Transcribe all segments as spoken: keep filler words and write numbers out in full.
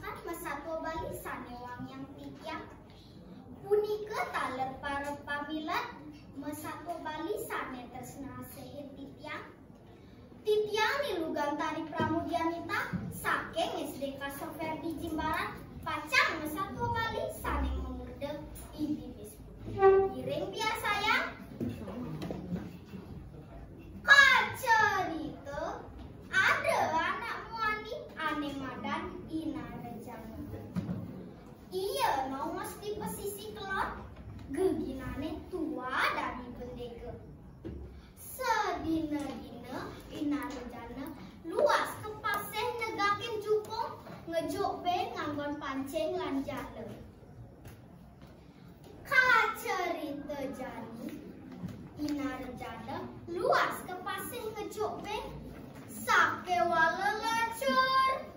Kan masatua Bali sané wangiang titiang. Punika taler para pamilet masatua Bali sané tresna asih titiang. Titiang Ni Lugantari Pramudianita saking S D K Soferdi Jimbaran, pacang masatua Bali sané mamurda Idi Bispu. Ngiring piarsayang. Kacarita, ada anak muani ané madan I Narejana. Ia naos di pesisi kelod, geginané tuah dadi pendéga. Sadina-dina I Narejana luas ka pasih negakin jukung, ngejuk bé nganggon pancing lan jala. Kacarita jani, I Narejana luas ka pasih ngejuk bé, sakéwala lacur.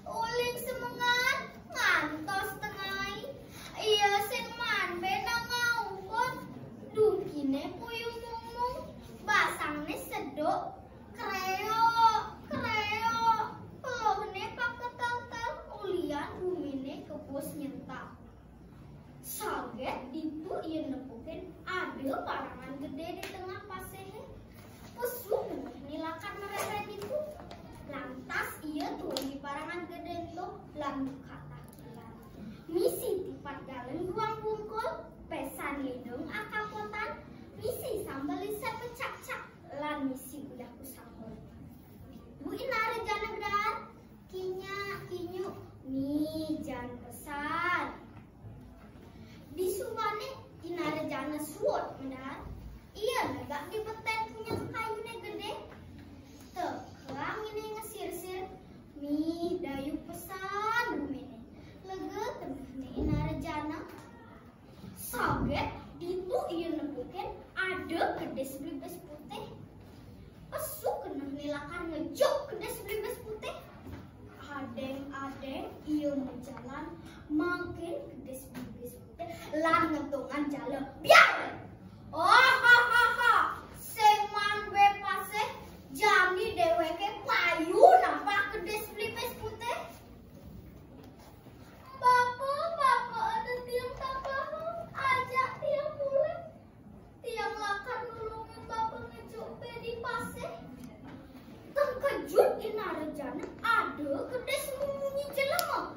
Uling semengan ngantos tengai. Ia sing maan bé nangah ukut. Dungkiné puyung mungmung, basangné seduk. Kréok, kréok, peluhné paketeltel, ulian guminé kebus nyentak. Saget ditu ia nepukin ada parangan gedé di tengah pasihé. Pesu benih ni lakar marérét ditu. Lantas ia turun di parangan gedé ento lan buka takilan. Misi tipat galeng duang bungkul, pesan lidung akapotan, misi sambel lisét pecakcak, lan misi udah kusambel. Ditu I Narejana gedaan. Kinyak, kinyuk, ni jan pesan. Disubané I Narejana suud medal. Ia negak di betén punyan kayuné gedé. Tekang iné ngesirsir, mih dayu pesan guminé. Lega tenehné I Narejana. Saget ditu ia nepukin ada kedis belibis putih. Pesu kenehné lakar ngejuk kedis belibis putih. Adéng-adéng ia majalan mangkin kedis belibis putih lan ngentungan jala. Biar! Oh, ha, ha, ha. Sing maan bé pasih, jani déwéké payu nampah kedis belibis putih. Bapa, Bapa, ada tiang tambahan, ajak tiang mulih. Tiang lakar nulungin Bapa ngejuk bé di pasih. Terkejut I Narejana ada kedis munyi jelema.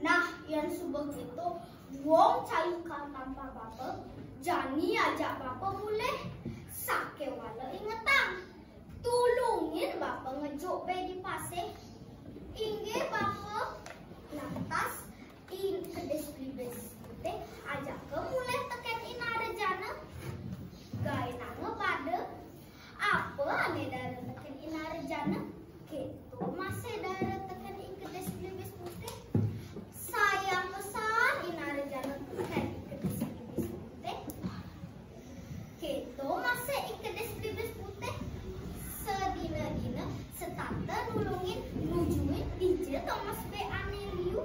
Nah, yén suba kéto, wong calikan tanpa Bapa, jani ajak Bapa mulih. Sakéwala ingetang. Tulungin Bapa ngejuk bé di pasih. Inggih, Bapa. Lantas, I Kedis Belibis Putih ajaka mulih tekén I Narejana. Gaénanga pada. Apa ané dara tekén I Narejana? Kéto masih dara tekén I Kedis Belibis Putih. Sayang pesan I Narejana tekén I Kedis Belibis Putih. Kéto masih I Kedis Belibis Putih. Sadina-dina setata nulungin nujuin dija tomas bé ané liu.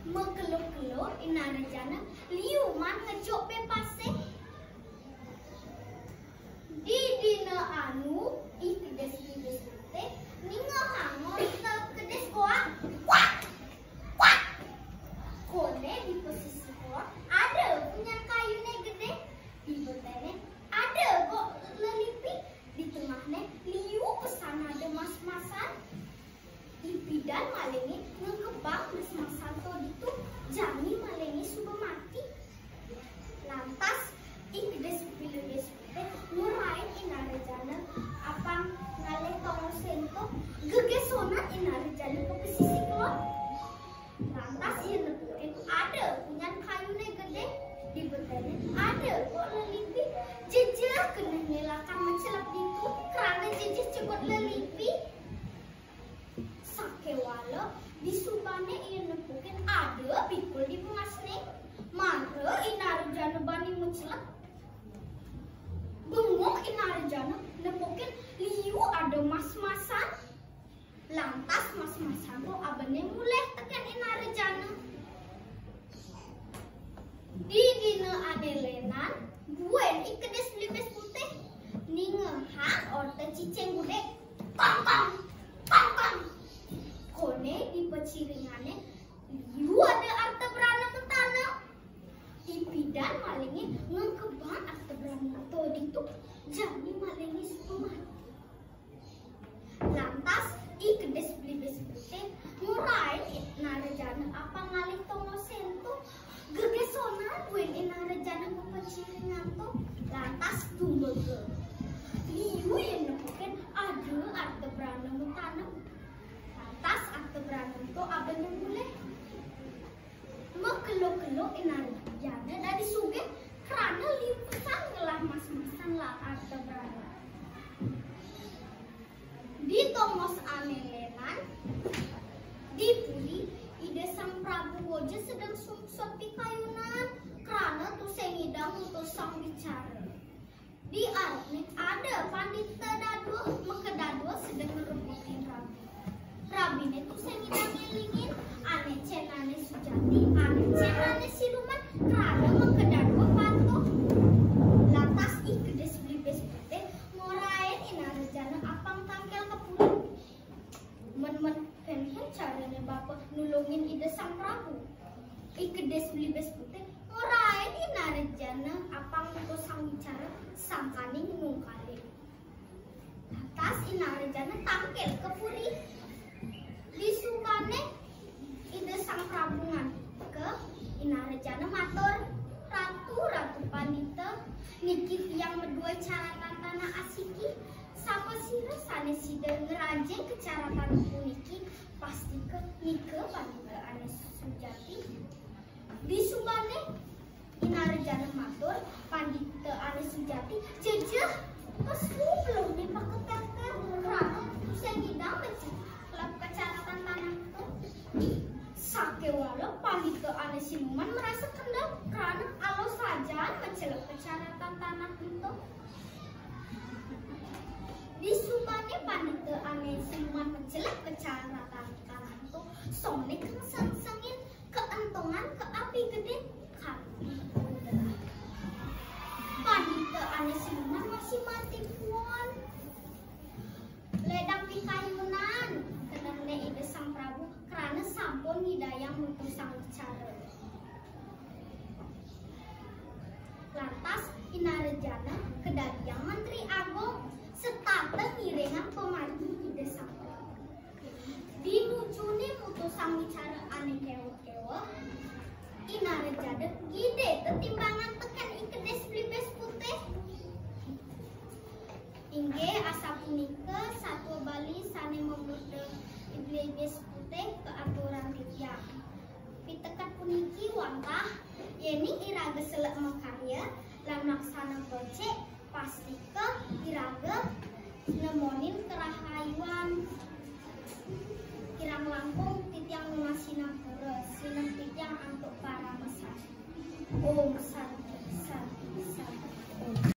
Makelo-kelo I Narejana liu maan ngejuk bé pasih. Didina anu I Kedis Belibis Putih ningehang orta kedis goak. Kuak! Kuak! Koné di pesisi kulon ada punyan kayuné gedé. Di beténé ada gok lelipi. Di tengahné liu pesan ada mas-masan. Ipidan malingé ngekebang mas-masan to ditu, jani malingé suba mati. Lantas, I Kedis Belibis Putih ngurain I Narejana apang ngalih tongosé ento, gegésonan I Narejana ka pesisi kulon. Lantas ia nepukin ada punyan kayuné gedé, di beténé ada gok lelipi, jejeh kenehné lakar macelep ditu, krana jejeh cebut lelipi. Sakéwala, disubané ia nepukin ada bikul di pengasné, mara I Narejana bani macelep. Bengong I Narejana nepukin liu ada mas-masan. Lantas mas-masan to abené mulih tekén I Narejana. Didina ané lénan, buin I Kedis Belibis Putih ningehang orta cicing gudeg. Kong, kong, kong, kong. Koné di Liu ia nepukin ada arta brana matanem. Lantas arta brana ento abenang bulih. Makelo-kelo Ina Rejana dadi sugih krana liu pesan ngelah mas-masan arta brana. Di tongos ane lenan, di puri, Ida Sang Prabu Woja sedeng sungsut pikayunan, krana tusing ngidang mutus sang wicara. Di arepne ada pandita dadua, makadadua sedeng ngrebutin rabi. Rabine tusing ngidang ngelingin, ane cennane sujati, ane cennane siluman, krana makadadua patuh. Lantas I Kedis Belibis Putih ngorain Ina Rejana apang tangkil ka puri. Men-men penhen carane bapa nulungin Ida Sang Prabu. I Kedis Belibis Putih ngorain Ina Rejana apang mutus sang wicara sangkaning nungkalin. Lantas Ina Rejana tangkil ka puri. Disubane Ida Sang Prabu ngandika, Ina Rejana matur, "Ratu, Ratu Pandita, niki tiang maduai caratan tanah asiki. Sapasira sane sida ngrajing ka caratan puniki, pastika nika pandita ane sujati." Disubane Ina Rejana matur, "Pandita ane sujati, jejeh, pesu pelune paketeker, krana tusing ngidang macelep ka caratan tanah ento." Sakewala pandita ane siluman marasa kendel, krana alus sajan macelep ka caratan tanah ento. Disubane pandita ane siluman macelep ka caratan tanah ento, sone kengsengsengin kaentungan ka api gede kanti. Pandita ane siluman masih mati puan. Ledang pikayunan, kenehne Ida Sang Prabu, krana sampun ngidayang mutus sang wicara. Lantas Ina Rejana kadadiang Menteri Agung, setata ngiringang pamargi Ida Sang Prabu. Di nujuning mutus sang wicara ane keweh-keweh, Ina Rejana gide tetimbangan teken I Kedis Belibis Putih. Inggih asapunika satua Bali sane mamurda I Belibis Putih kaaturang titiang. Piteket puniki wantah, yening iraga selek makarya lan mlaksana becik, pastika iraga nemonin karahayuan. Kirang langkung titiang nunas sinampura, sineb titiang antuk parama santi. Om Santi, Santi, Santi.